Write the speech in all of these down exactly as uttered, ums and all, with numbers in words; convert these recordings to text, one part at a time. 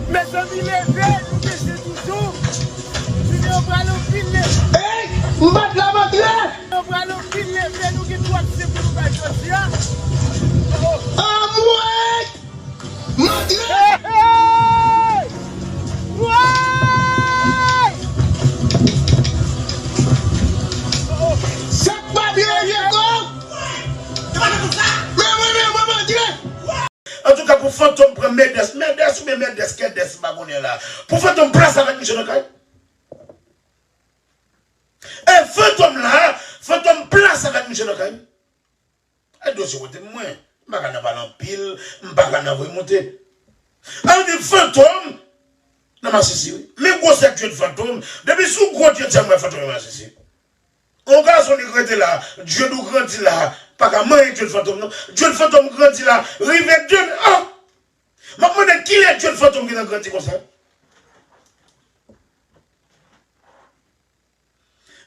Mezanmi, leve, nou bezwen toujou. Junior pral anpil leve. Ey, m pa t la, m antre. Junior pral anpil leve, nou gen twòp se pou nou bay jodi a. Oh, oh. Anmwey! M antre. Hey, hey! Woy! Oh, oh. Sa k pa byen, Jeko? Men mwen, men mwen, m antre. Antouka, pou Fantom pran Mèdès, Mèdès oubyen Mèdès, Kèdès, m pa konnen la. Pou Fantom plas avèk misye nan kay. E Fantom la, Fantom plas avèk misye nan kay. E dosye kote mwen, m pa ka nan pale anpil, m pa ka nan voye monte. Ann di Fantom nan masisi, wi. Men gwosè Djed Fantom, depi sou gwo Djed sa, m wè Fantom nan masisi. On gason li rete la, Djed ou grandi la, pa ka manyen Djed Fantom non. Djed Fantom grandi la, rive Djed, ah! M ap mande kilè Djed Fantom gentan grandi konsa.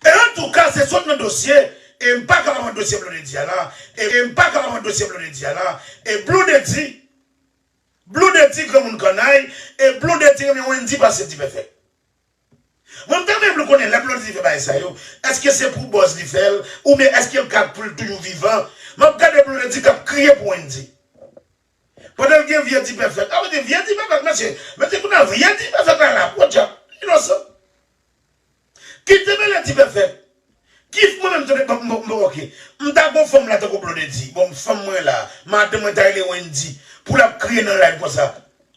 E antouka, se sot nan dosye, e m pa ka pa pran dosye Blondedy a la, e, e m pa ka pa pran dosye Blondedy a la, e Blondedy, Blondedy granmoun kannay, e Blondedy renmen Wendy pase Dipèfèt. Mwen, m ta renmen vle konnen lè Blondedy fè bagay sa yo, èske se pou buzz li fè l, oubyen èske l ka pou l toujou vivan? M ap gade Blondedy k ap kriye pou Wendy. Pandan l gen vye Dipèfèt. A, mwen di vye Dipèfèt, mesye. Mesye, kounye a vye Dipèfèt la, la, podyab, inosan. Kite mele Dipèfèt. Kif mwen menm, tande, bon, bon, bon, ok. M ta gon fanm la tankou Blondedy. Bon, fanm mwen la, madanm mwen ta rele Wendy. Pou l ap kriye nan live konsa.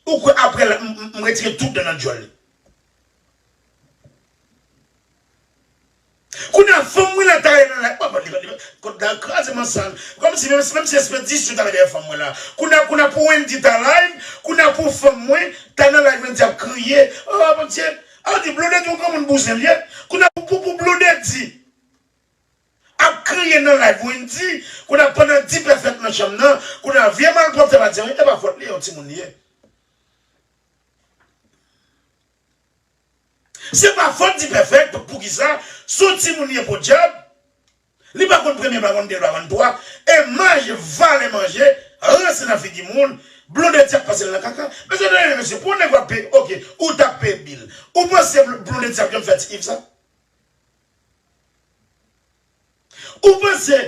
Ou kwè apre la, m, m, m retire tout dan nan djòl li. Kounye a, fanm mwen la ta rele nan live. Papa, li, li, kot la kraze mansan. Kòmsi, menm, menm si espedisyon ta rele fanm mwen la. Kounye a, kounye a pou Wendy ta live, kounye a pou fanm mwen ta nan live, Wendy ap kriye. Oh, Bondye. A, di Blondedy yon granmoun bouzen l ye. Kounye a pou, pou, pou Blondedy ap kriye nan live Wendy, kounye a pandan Dipèfèt nan chanm nan, kounye a vye malpwòpte pa di anyen, e pa fòt li, yon timoun li ye. Se pa fòt Dipèfèt, poukisa? Se yon timoun li ye podyab. Li pa konn premye bwa, konn de bwa, konn twa. E manje, vale manje, ranse nan figi moun. Blondedy ap pase l nan kaka. Mesye, mesye, mesye, pou yon nèg w ap peye, ok, ou t ap peye bil. Ou panse Bl-, Blondedy ap janm fè Ti Iv sa? Ou panse,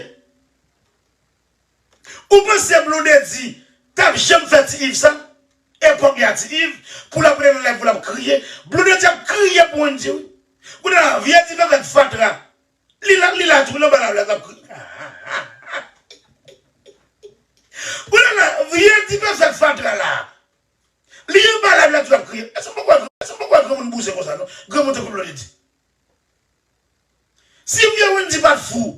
ou panse Blondedy t ap janm fè Ti Iv sa? Epòk li a Ti Iv, pou l ap rele nan live, pou l ap kriye. Blondedy ap kriye pou Wendy, wi. Kounye a, vye Dipèfèt fatra. Li la, li la tou, li anba lab la, l ap kriye. Kounye a, vye Dipèfèt fatra la. Li anba lab la tou, l ap kriye. Èske w pa kwè, èske w pa kwè granmoun bouzen konsa, non? Granmoun tankou Blondedy. Si vye Wendy pa t fou,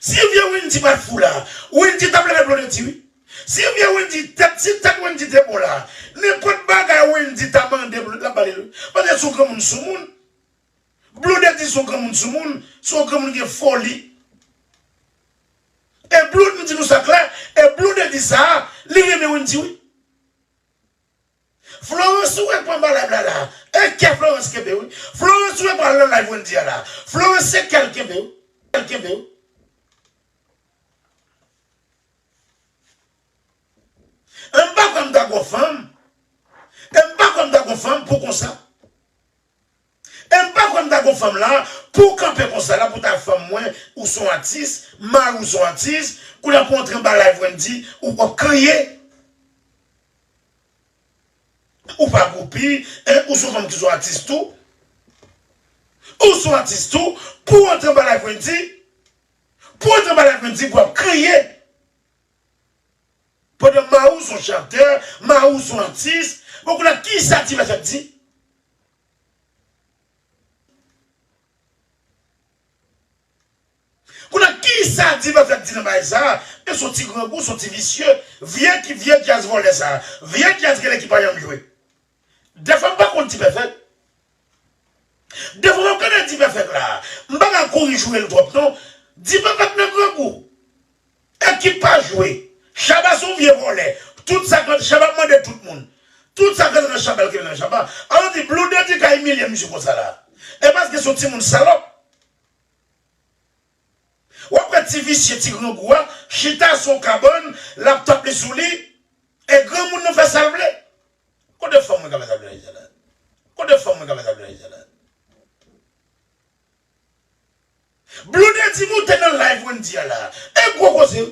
si vye Wendy pa t fou la, Wendy t ap leve Blondedy, wi. Si vye Wendy, tèt, si tèt Wendy te bon la, nenpòt bagay Wendy ta mande Blondedy, l ap ba li l, wi. Paske se yon granmoun soumoun. Blondedy se yon granmoun soumoun, se yon granmoun gen foli. E Blondedy, m di nou sa klè, e Blondedy sa, li renmen Wendy, wi. Florence, ou wè pran ba live la la. E kè Florence kenbe, wi. Florence, ou wè pral nan live Wendy a la. Florence, se kè l kenbe, wi. Kè l kenbe, wi. E m pa kwè m ta gon fanm. E m pa kwè m ta gon fanm pou konsa. E m pa kwè m ta gon fanm la, pou w kanpe konsa la, pou w ta fanm mwen, ou se yon atis, mari w se yon atis, kounye a pou w antre anba live Wendy, ou, w ap kriye. Ou pa goupi, e ou se yon fanm ki se yon atis tou. Ou se yon atis tou, pou w antre anba live Wendy, pou w antre anba live Wendy, pou w ap kriye. Pandan mari w se yon chantè, mari w se yon atis, bon, kounye a kisa Dipèfèt di? Kounye a kisa Dipèfèt di nan bagay sa? E se yon ti grangou, se yon ti visye, vye ki, vye djaz vòlè sa, vye djaz genlè ki pa janm jwe. Dèfwa m pa konn Dipèfèt. Dèfwa m ap gade Dipèfèt la, m pa ka kouri joure l twòp non. Dipèfèt nan grangou. Ekip pa jwe. Shabba se yon vye vòlè. Tout sa k, Shabba ap mande tout moun. Tout sa k nan Shabba l kenbe nan Shabba. Alò di Blondedy ka imilye misye konsa la. E paske se yon timoun salòp. W ap wè ti visye, ti grangou a, chita sou yon kabann, laptòp li sou li, e di a la. E gwo koze.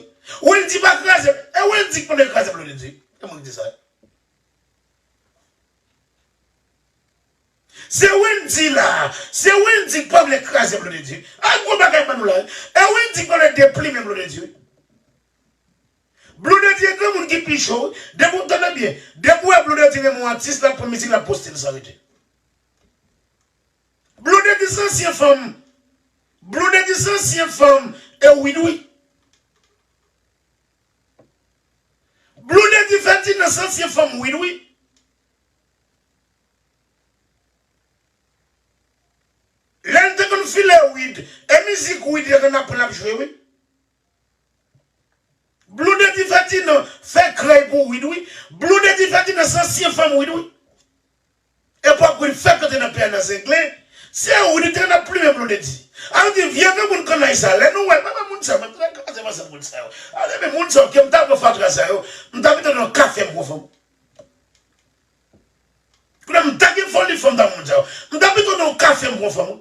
Wendy pa kraze. E Wendy ki pa vle kraze Blondedy. E mwen ki di sa. Se Wendy la. Se Wendy ki pa vle kraze Blondedy. A gwo bagay ban nou la. E Wendy ki pa vle deplimen Blondedy. Blondedy e granmoun ki pi cho. Depi w tande byen. Depi w wè Blondedy renmen yon atis, l ap pran mizik, l ap poste l san rete. Blondedy se ansyen fanm. Blondedy se ansyen fanm. E Wid wi. Blondedy Ferdinand se ansyen fanm Wid wi. Lè l te konn file Wid, e mizik Wid te konn aprann ap jwe wi. Blondedy Ferdinand fè krèy pou Wid wi. Blondedy Ferdinand se ansyen fanm Wid wi. Epòk Wid fèk te nan peyi a nan Zenglen, se Wid te konn ap plimen Blondedy. An di vye granmoun kannay sa, lè nou wè, mwen pa moun sa, mwen pa kraze mwen se moun sa yo. An di men moun sa yo, ke m ta pran fatra sa yo, m ta pito nan kafe m pran fanm. Kounye a m ta gen foli fanm ta moun sa yo. M ta pito nan yon kafe m pran fanm wi.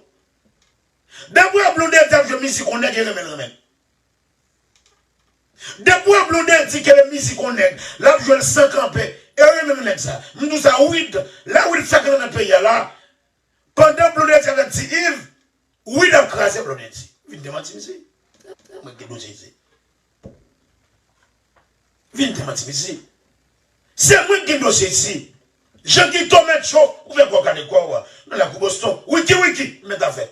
Depi w wè Blondedy ap jwe mizik yon nèg e renmen l renmen l. Depi w wè Blondedy kenbe mizik yon nèg, l ap jwe l san kanpe, e renmen l nèg sa. M di w sa Wid, lè Wid fèk rantre nan peyi a la, pandan Blondedy avèk Ti Yves, Wid ap kraze Blondedy. Vin demanti misye. Mwen gen dosye isi. Vin demanti misye. Se mwen ki gen dosye isi. Jan ki to mèt cho, ou fè kò kale kò w nan lakou Boston. Wiki wiki, mèt afè.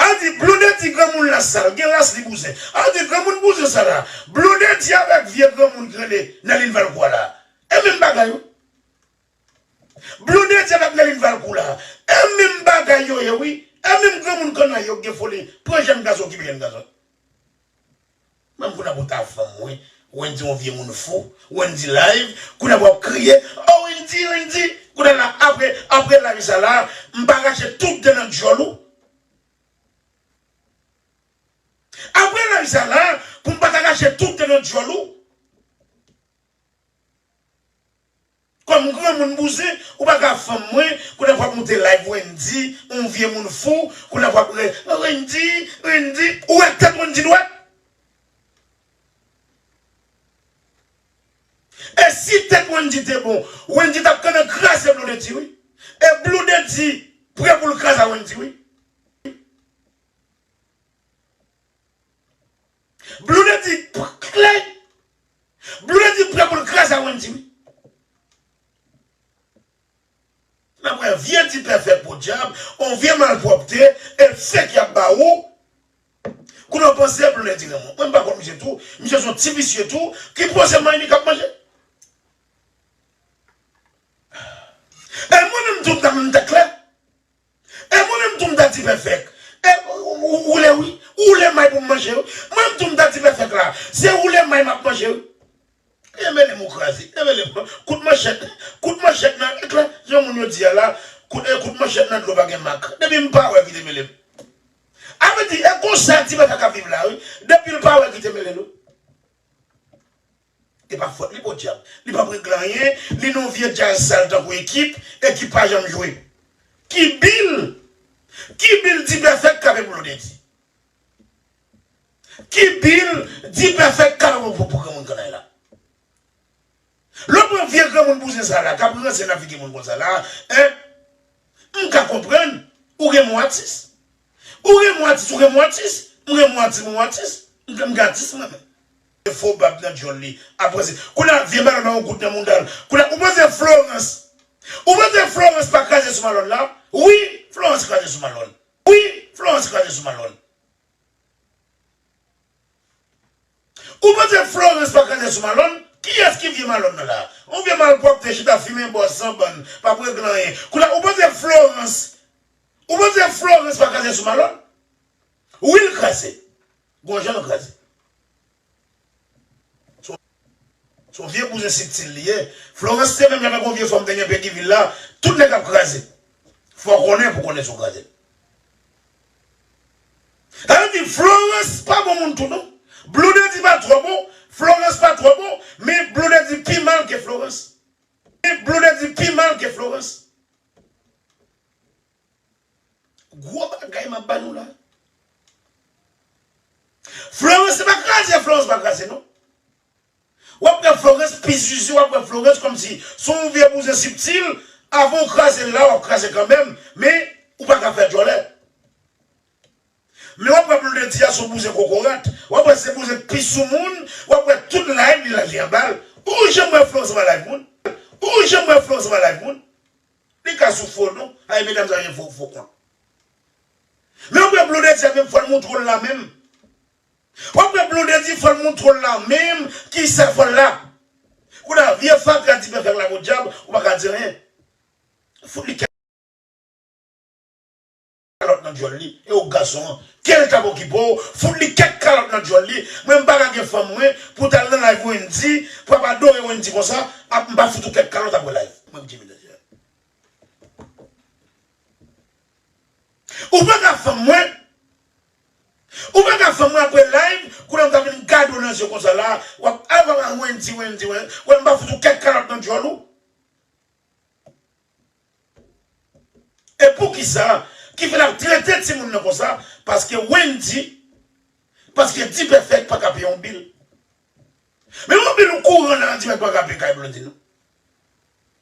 A di Blondedy granmoun la sal, gen ras li bouzen. A di granmoun bouzen sa la. Blondedy avèk vye granmoun ki rele Nerline Valcourt la. E menm bagay wi. Blondedy avèk Nerline Valcourt la. E menm bagay yo ye wi. E menm granmoun kannay yo ki gen foli. Pran jèn gason, okipe jèn gason. Menm kounye a pou ta fanm mwen. Wendy yon vye moun fou. Wendy live. Kounye a pou ap kriye. Oh Wendy, Wendy. Kounye a la apre, apre live sa la, m pa rache tout de nan djòl ou. Apre live sa la, pou m pa ta rache tout de nan djòl ou. Kòm granmoun bouzen, ou pa ka fanm mwen, kounye a w ap moute live Wendy, yon vye moun fou, kounye a w ap re, Wendy, Wendy, ou wè tèt Wendy dwat? E si tèt Wendy te bon, Wendy t ap kanpe kraze Blondedy wi. E Blondedy prè pou l kraze Wendy wi. Blondedy p-, klè. Blondedy prè pou l kraze Wendy wi. N ap wè vye D-Perfect podyab, on vye malpwòpte, e fèk y ap ba ou. Kounye a w panse Blondedy renmen w. Mwen m pa konn misye tou, misye se yon ti visye tou, ki poze may li k ap manje. E mwen menm tou m ta menm tèt klè. E mwen menm tou m ta D-Perfect. E ou, ou, ou le wi, ou le may pou m manje wi. Mwen menm tou m ta D-Perfect la. Se ou le may m ap manje wi. E mele m ou kraze. E mele m. Kout manchèt. Kout manchèt nan ekla. Jan moun yo di a la. Kout, e kout manchèt nan dlo pa gen mak. Depi m pa wè kite mele m. A vle di, e konsa D-Perfect ap viv la wi. Depi l pa wè kite mele l wi. E pa fòt li podyab. Li p ap regle anyen. Li nan yon vye djaz sal tankou Ekip, Ekip pa janm jwe. Ki bil? Ki bil D-Perfect kape pou Blondedy? Ki bil D-Perfect kape pou, pou, pou granmoun kannay la? Lè w pran vye granmoun bouzen sa la, k ap ranse nan figi moun konsa la, en? M ka konprann, ou renmen yon atis. Ou renmen yon atis, ou renmen yon atis. M renmen yon atis, m renmen yon atis. M, m gen atis m renmen. Fo bab nan djòl li. Apre se, kounye a vye Malòn nan yon gout nan mouda l. Kounye a, ou panse Florence? Ou panse Florence pa kraze sou Malòn la? Wi, Florence kraze sou Malòn. Wi, Florence kraze sou Malòn. Ou panse Florence pa kraze sou Malòn? Kiyès ki vye Malòn nan la? Yon vye malpwòpte chita fimen bò san bann, p ap regle anyen. Kounye a, ou panse Florence, ou panse Florence pa kraze sou Malòn? Wi, l kraze. Gon jan l kraze. Se yon, se yon vye bouzen sibtil li ye. Florence se menm jan avèk yon vye fanm te gen Petyvil la, tout nèg ap kraze. Fò w konnen pou konnen si w kraze. Sa vle di Florence pa bon moun tou non. Blondedy pa twò bon, Florence pa twò bon, men Blondedy pi mal ke Florence. Men Blondedy pi mal ke Florence. Gwo bagay m ap ba nou la. Florence se pa kraze, Florence pa kraze non. W ap wè Florence pi zuzu, w ap wè Florence kòmsi se yon vye bouzen sibtil, avan w kraze l la, w ap kraze kanmenm, men ou pa ka fè djòlè. Men w ap wè Blondedy a se yon bouzen kokorat, w ap wè se bouzen k pi soumoun, w ap wè tout live li la li anba l. Ou janm wè Florence anba live moun? Ou janm wè Florence anba live moun? Li ka sou fo non, ay medam sa gen fo, fo kont. Men w ap wè Blondedy a menm fò l montre w l la menm. W ap wè Blondedy fò l montre w la menm, kisa fò l la. Kounye a, vye fatra di pèfèk la podyab, ou pa ka di anyen. Fout li kèk kalòt nan djòl li. E ou gason an, ke l t ap okipe w, fout li kèk kalòt nan djòl li. Mwen m pa ka gen fanm mwen, pou t al nan live Wendy, pou ap adore Wendy konsa, ap m pa fout ou kèk kalòt apre live. Mwen m di medam sa. Ou pa ka fanm mwen. Ou pa ka fanm mwen apre live, kounye a m ta vin gade w nan zye konsa la, w ap al papa Wendy, Wendy, Wendy, wè m pa fout ou kèk kalòt nan djòl ou. E poukisa ki fè l ap trete timoun nan konsa? Paske Wendy, paske Dipèfèk pa ka peye yon bil. Men yon bil ou kouran nan Dipèfèk pa ka peye kay Blondedy non.